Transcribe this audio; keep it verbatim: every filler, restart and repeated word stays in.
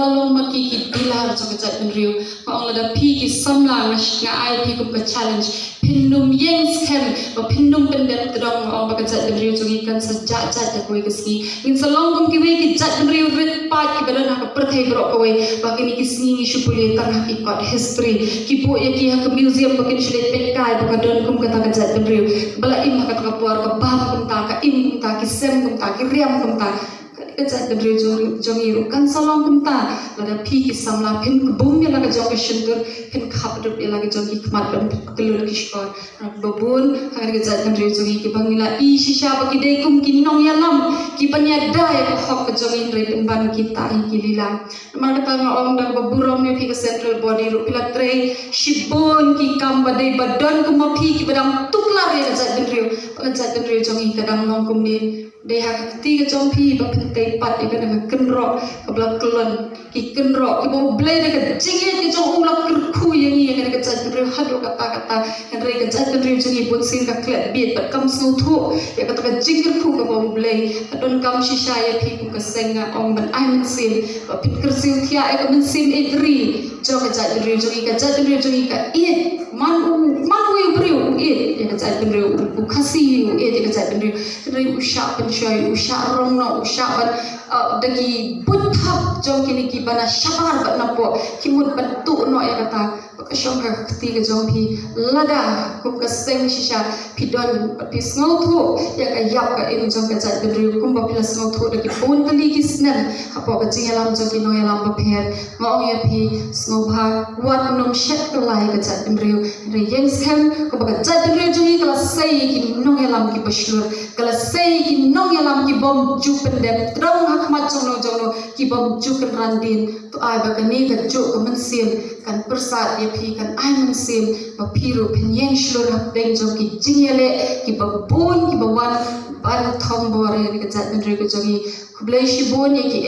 Long ma ki ki dealer jong ka jaitbynriew. Nga ong lada phi ki samla nga, nga ai phi kum ka challenge, phin nym ïeng skhem, ba phin nym pyndep tdong, nga ong ba ka jaitbynriew jong ngi kan sa jah jait ha kawei ka sngi. Ngin sa long kum kiwei ki jaitbynriew rit paid kiba don ha ka pyrthei baroh kawei, ba kine ki sngi ngi shu pule tang ha ki kot history. Ki buh ïa ki ha ka museum ba kin shu leit peit kai ba ka don kum kata ka jaitbynriew ba la im ha kata ka por, ka bam kumta, ka im kumta, ki sem kumta, ki riam kumta. Ka jaitbynriew jong, jong ngi ruh kan sa long kumta. Lada phi ki samla phin kbum ïa la ka jong ka shyntur, phin khapdup ïa la ka jong ki khmat ban kyllut ki shkor. Ba bun ha ka jaitbynriew jong ngi kiba ngi la i shisha ba ki dei kum ki nongïalam kiban ïada ïa ka hok ka jong ngi, hynrei pynban kita hi ki lilang. Namar kata nga ong da kaba burom ïa phi ka central body ruh, phi la trei shibun ki kam ba dei ba don kum ma phi kiba dang tuklar ïa ka jaitbynriew. Ba ka jaitbynriew jong ngi ka dang long kumne. Dei ha ka kti ka jong phi ba phin tei pat ïa kane ka kynroh kaba la kyllon, ki kynroh kiba U Blei da ka jingïeit ka jong u la kyrkhu ïa ngi, ïa kane ka jaitbynriew haduh katta katta. Hynrei ka jaitbynriew jong ngi bunsien ka klet bieit bad kam sngewthuh ïa kata ka jingkyrkhu kaba U Blei. Ka donkam shisha ïa phi kum ka seng, nga ong, ban ai mynsiem ba phin kyrsiew thiah ïa ka mynsiem ïeit ri jong ka jaitbynriew jong ngi. Ka jaitbynriew jong ngi ka ïeit, man u, man uwei u briew u ïeit ïa ka jaitbynriew, u, u Khasi u ïeit ïa ka jaitbynriew. Hynrei u shah pynshoi, u shah rong noh, u shah ban, uh, da ki buit thap jong kine kiba na shabar bad na poh ki mut ban tuh noh ïa kata. Ba ka shong ha ka kti ka jong phi, lada kum ka seng shisha phi don bad phi sngewthuh ïa ka ïap ka im jong ka jaitbynriew kumba phi la sngewthuh da ki bun tylli ki snem hapoh ka jingïalam jong ki nongïalam bapher. Nga ong ïa phi, sngewbha wat nym shet kylla ïa ka jaitbynriew. Hynrei ïeng skhem kumba ka jaitbynriew jong ngi ka la sei ïa ki nongïalam kiba shlur, ka la sei ïa ki nongïalam kibym ju pyndep tdong ha khmat jongno jongno, kibym ju kynran dien. To ai ba kane kajuh ka mynsiem kan pyrsad ïa phi, kan ai mynsiem ba phi ruh phin ïeng shlur hapdeng jong ki jingïaleh kiba bun kiba wan ban thombor ïa ka jaitbynriew ka jong ngi. Khublei shibun ïa ki